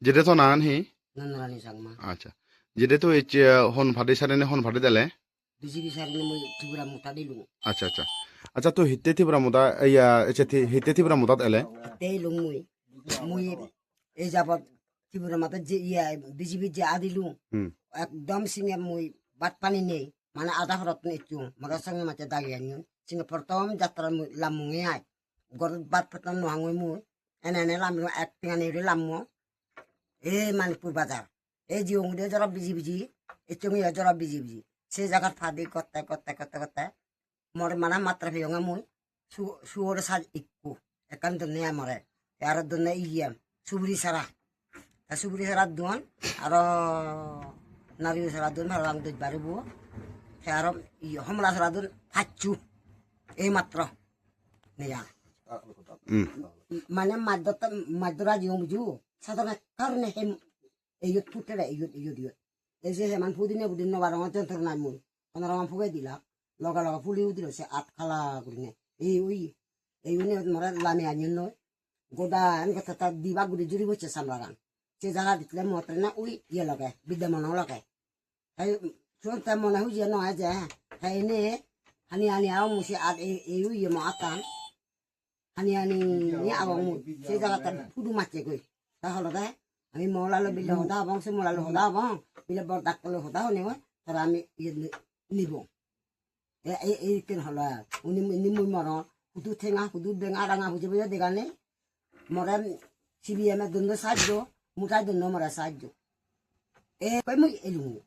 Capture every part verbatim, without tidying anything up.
Jede to nangan hi? Nonnorani Changma. Acha. Jede to ecche hon party sarinei hon party dele? B J P sarinei mui Tripura Motha dilung. Acha, acha. Acha, to hitte Tripura Motha, iya, ecche thi-, hitte Tripura Mothat ele? Hitte elung mui. Mui ei jabot Tripura Motha je, iya, B J P je adilung. Hmm. Ekdom singe mui bhat pani nei. Mane ada horottun ecchung. More songe macche dagi anyon. Singe prothom jatra mui lammunge ai. Gorot bhat poton no hangoi mui. Ene ene lammo, ek tengani guri lammo. Ei Manikpur bazar. Ei jiyong de joro biji biji, ecchonge joro biji biji. Se jagat padi gotte, gotte, gotte, gotte. Mor mane matra peyonge mui. Su-, suor saj ikku. Ekkan donne amore. Te aro donne iyem. Suguri sara. Te suguri sara don. Aro nariyo sara don. Parapang doj baribo. Te aro iye, homla sara don. Pacchu. Ei matro. Neya. Hmm. Mane maj dotte, maj dora jiyong buju. Sadon ekkarne hem. Eyot putte de, eyot, eyot, eyot. Ei je heman pudine pudine no barongor jontrona mui. Hono rokkom puge dilak. Loge loge puli udilo se at kala gurine. Ei ui, ei uni more lami anyon noi. Goda an gotta ta dibak guri juri bocche samlagan. Se jaga ditle motre na ui ye loge, bidde mono loge. Ei suon te mone huje no eje. Te ene hani hani aw musi at ei, ei ui ye mo atan. Hani hani ni agong mui. Se jagatte hudu macche goi. Ta holode ami mo lalo bile hoda obong, se mo lalo hoda obong. Bile bor daktolo hoda hone goi. Tara ami iye ni-, nibo. E, e, e ken holo ar. Uni mu-, ni mui moro. Hudu tenga, hudu benga ranga buje buje degane. More C B M e dondo sajjo, mutai dondo more sajjo. E koi mui elungu.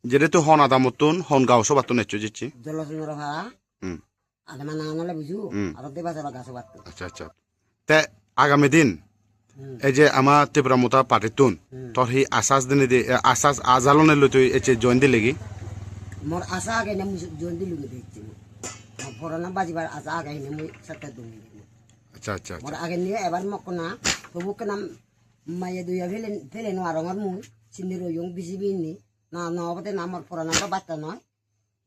Jede to hon adamottun, hon gao sobattun eccho jicchi? Jolosundro para. Hmm. Adama nangan ole buju, Hmm. Aro deba jala gaso batto. Acha, acha. Te agami din, Hmm. Ei je ama Tipra Motha party-tun, Hmm. Tor hi asas dinei de, eh, asas ajalone loi tui ecche join dilegi? Mor asa age ne mui join dilungi de ecche. Mor porana bajibar asa age ne mui satta dungi de. Acha, acha, acha. Mor age niye ebar mokkona, tobu kenam maye duya pele, pele no arongor mui, sindi royong B J P ni, na, na obode na mor porana do batta noi.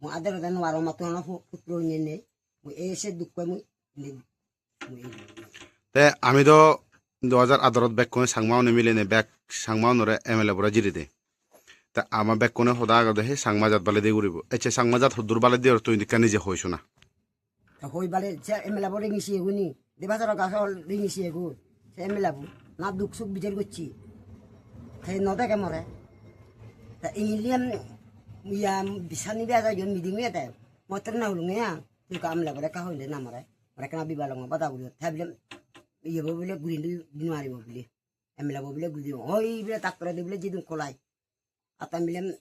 Mui adero de no arong matto hono pu-, putro ni nei. Mui ei se dukko mui, mui, mui. Te ami do dui hajar adarot bekkune Changma une milinei bek Changma unore M L A bore jiri de. Te ama bekkune hoda agede he Changma jat baledi guribo. Ecche Changma jat hoddur baledi or tui dikka nije hoi sona. Te hoi bale se M L A bo ringi siye guni. Deba jala gaso ringi siye gun. Se M L A bo. Na duk suk bijer gocchi. Te no dege more. Te ingiliyan iya bisani biya jai yon meeting oyede. Motor na hulunge ya. Tui ka M L A bore ka hoile na more. More kana bibalongo bada guri. Te bile iye bo bile guri di nuaribo bile. M L A bo bile guri di. Oi bile doctor de bile jidung kolai. Atan bile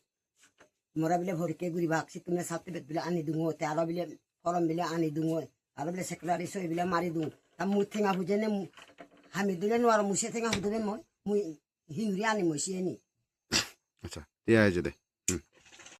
more bile porikke guribak, sittun bile certificate bile ani dungo, te aro bile form bile ani dungo, aro bile secretary soi bile mari dung. Ta mui tenga pujene mu-, hami dile nuaro mui se tenga pujebe moi, mui hi guri ani moi siyeni. Acha, tiya eje de.